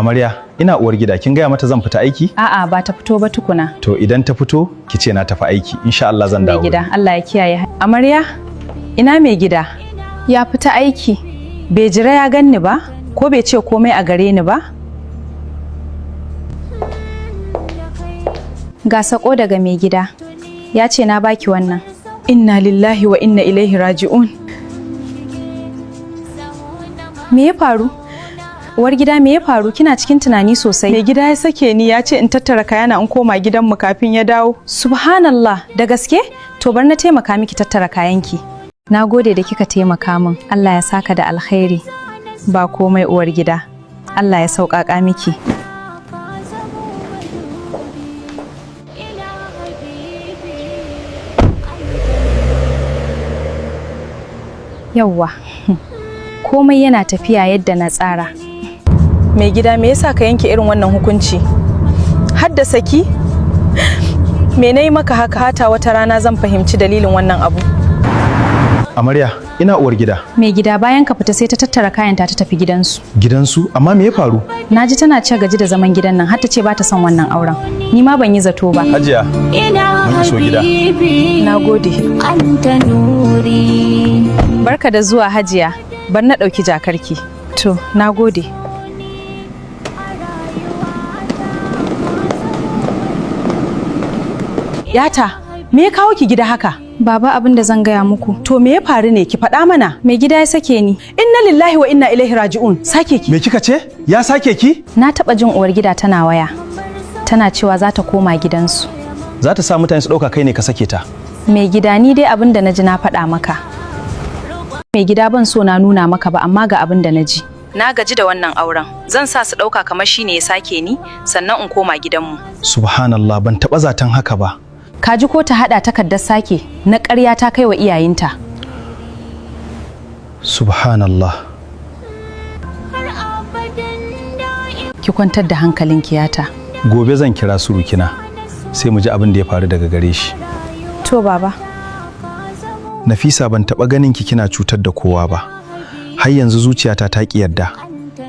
Amarya, ina uwar gida, kin gaya mata zan fita aiki? A'a, ba ta fito ba tukuna. To idan ta fito, ki ce na tafi aiki. Insha Allah zan Mai dawo. gida, Allah ya kiyaye. Amarya, ina mai gida? Ya fita aiki. Bai jira ya ganni ba? Ko bai ce komai a gare ni ba? Ga sako daga mai gida. Ya ce na baki wannan. Inna lillahi wa inna ilaihi raji'un. Me ya faru? Uwar gida, me ya faru? Kina cikin tunani sosai. Mai gida ya sake ni, ya ce in tattara kayana in koma gidanmu kafin ya dawo. Subhanallah, da gaske? To bar na taimaka miki tattara kayanki. Na gode da kika taimaka min. Allah ya saka da alkhairi. Ba komai, uwar gida. Allah ya sauƙaƙa miki. Yawwa. Komai yana tafiya yadda na tsara. Mai gida, me yasa ka yanke irin wannan hukunci? Har da saki? Me na yi maka haka? Hata wata rana zan fahimci dalilin wannan abu. Amarya, ina uwar gida? Mai gida, bayan ka fita sai ta tattara kayanta ta tafi gidansu. Gidansu? Amma me ya faru? Na ji tana ce gaji da zaman gidan nan, har ta ce ba ta son wannan auren. Ni ma ban yi zato ba. Hajiya, mun iso gida. Na gode. أنت نوري. Barka da zuwa, Hajiya. Bar na ɗauki jakarki. To, na gode. Yata, me ya kawo ki gida haka? Baba, abin da zan gaya muku. To me ya faru ne, ki faɗa mana? Mai gida ya sake ni. Inna lillahi wa inna ilaihi raji'un. Sake ki? Me kika ce? Ya sake ki? Na taɓa jin uwar gida tana waya. Tana cewa za ta koma gidansu. Za ta sa mutane su ɗauka kai ne ka sake ta. Mai gida, ni dai abin da na ji na faɗa maka. Mai gida, ban so na nuna maka ba, amma ga abin da na ji. Na gaji da wannan auren. Zan sa su ɗauka kamar shi ne ya sake ni, sannan in koma gidanmu. Subhanallah, ban taɓa zaton haka ba. Ka ji ko ta haɗa takardar sake na ƙarya ta kai wa iyayenta. Subhanallah. Ki kwantar da hankalinki, yata. Gobe zan kira surukina, sai mu ji abin da ya faru daga gare shi. To baba. Nafisa, ban taɓa ganin ki kina cutar da kowa ba. Har yanzu zuciyata ta ki yarda.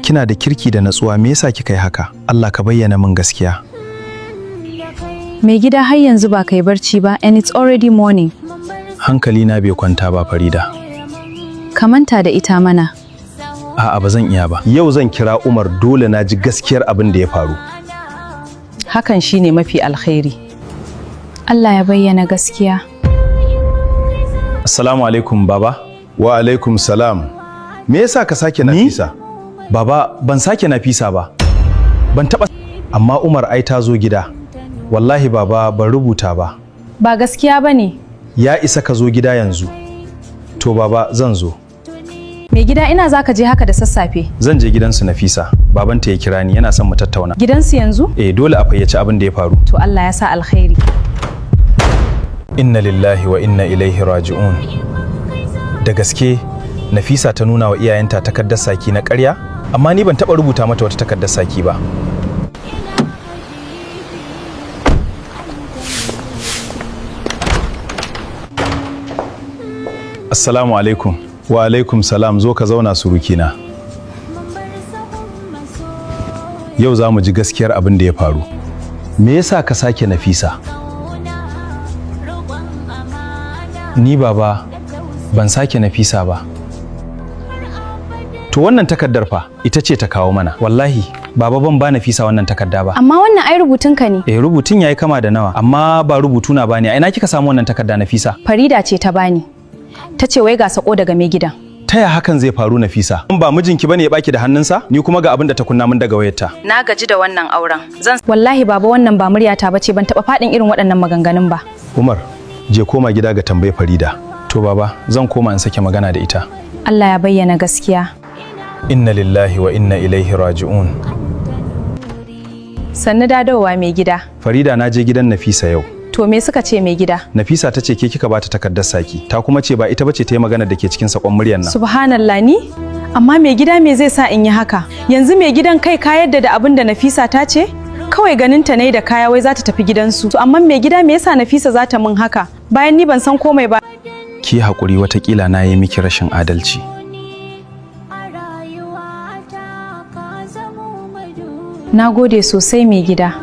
Kina da kirki da natsuwa, me yasa kika yi haka? Allah ka bayyana min gaskiya. Mai gida, har yanzu ba kai barci ba and it's already morning. Hankali na bai kwanta ba, Farida. Ka manta da ita mana. A'a, ba zan iya ba. Yau zan kira Umar, dole na ji gaskiyar abin da ya faru. Hakan shine mafi alkhairi. Allah ya bayyana gaskiya. Assalamu alaikum, baba. Wa alaikum salam. Me yasa ka sake Nafisa? Baba, ban sake Nafisa ba. Ban taɓa, amma Umar, ai ta zo gida. Wallahi baba, ban rubuta ba. Ba gaskiya ba ne. Ya isa ka zo gida yanzu. To baba, zan zo. Mai gida, ina za ka je haka da sassafe? Zan je gidansu Nafisa. Babanta ya kira ni, yana son mu tattauna. Gidansu yanzu? Eh, dole a fayyace abin da ya faru. To Allah ya sa alkhairi. Inna lillahi wa inna ilaihi raji'un. Da gaske Nafisa ta nuna wa iyayenta takardar saki na ƙarya, amma ni ban taɓa rubuta mata wata takardar saki ba. Assalamu alaikum. Wa alaikum salam, zo ka zauna, surukina. Yau za mu ji gaskiyar abin da ya faru. Me yasa ka sake Nafisa? Ni baba, ban sake Nafisa ba. To wannan takardar fa ita ce ta kawo mana. Wallahi baba, ban ba Nafisa wannan takarda ba. Amma wannan ai rubutunka ne. Eh, rubutun yayi kama da nawa, amma ba rubutu na bane. A ina kika samu wannan takarda, Nafisa? Farida ce ta bani. Ta ce wai ga sako daga mai gidan. Ta ya hakan zai faru, Nafisa? In ba mijinki bane ya baki da hannunsa, ni kuma ga abin da ta kunna min daga wayarta. Na gaji da wannan auren. Zan Wallahi baba, wannan ba muryata bace, ban taba faɗin irin waɗannan maganganun ba. Umar, je koma gida ga tambayi Farida. To baba, zan koma in sake magana da ita. Allah ya bayyana gaskiya. Inna lillahi wa inna ilaihi raji'un. Sannu dadowa, mai gida. Farida, na je gidan Nafisa yau. To me suka ce, mai gida? Nafisa ta ce ke kika bata takardar saki, ta kuma ce ba ita bace ta yi magana da ke cikin sakon muryar nan. Subhanallah, ni? Amma mai gida, me zai sa in yi haka? Yanzu mai gidan, kai ka yadda da abin da Nafisa ta ce? Kawai ganin ta ne da kaya wai za ta tafi gidansu. To amma mai gida, me yasa Nafisa za ta min haka? Bayan ni ban san komai ba. Ki haƙuri, watakila na yi miki rashin adalci. A rayuwata ka zamo madubi. Na gode sosai, mai gida.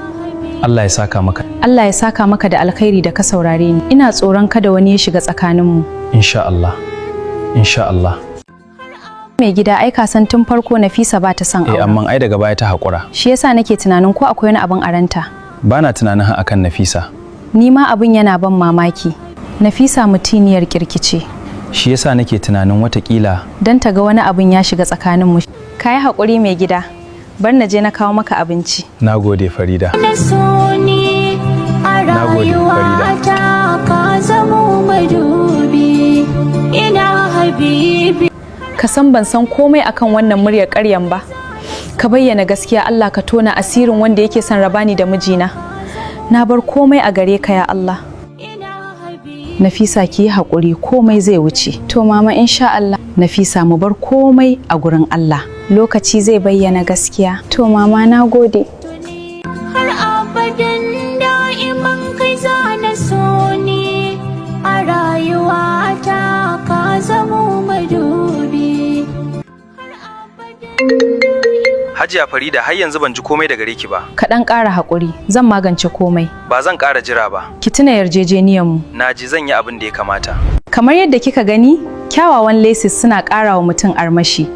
Allah ya saka maka. Allah ya saka maka da alkhairi da ka saurare ni. Ina tsoron kada wani ya shiga tsakaninmu. Insha Allah. Insha Allah. Mai gida, ai ka san tun farko Nafisa ba ta son Eh, aure. amma ai daga baya ta haƙura. Shi yasa nake tunanin ko akwai wani abin a ranta. Bana tunanin akan Nafisa. Ni ma abin yana ban mamaki. Nafisa mutuniyar kirki ce. Shi yasa nake tunanin watakila Don ta ga wani abin ya shiga tsakaninmu. Ka yi haƙuri, mai gida. Bar na je na kawo maka abinci. Na gode, Farida. Na so ni a Na gode, Farida. rayuwata, ka zamo madubi, ina habibi. Ka san ban san komai akan wannan muryar ƙaryan ba. Ka bayyana gaskiya, Allah. Ka tona asirin wanda yake son rabani da mijina. Na bar komai a gare ka, ya Allah. Ina habibi. Nafisa, ki yi haƙuri, komai zai wuce. To mama, insha Allah. Nafisa, mu bar komai a gurin Allah. Lokaci zai bayyana gaskiya. To mama, na gode. Har abadan da'iman kai zana so ni a rayuwata, ka zamo madubi. Hajiya Farida, har yanzu ban ji komai da gare ki ba. Ka ɗan ƙara haƙuri, zan magance komai. Ba zan ƙara jira ba. Ki tuna yarjejeniyarmu. Na ji, zan yi abin da ya kamata. Kamar yadda kika gani, kyawawan laces suna ƙara wa mutum armashi.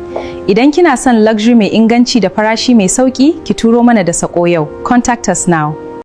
Idan kina son luxury mai inganci da farashi mai sauƙi, ki turo mana da saƙo yau. Contact us now.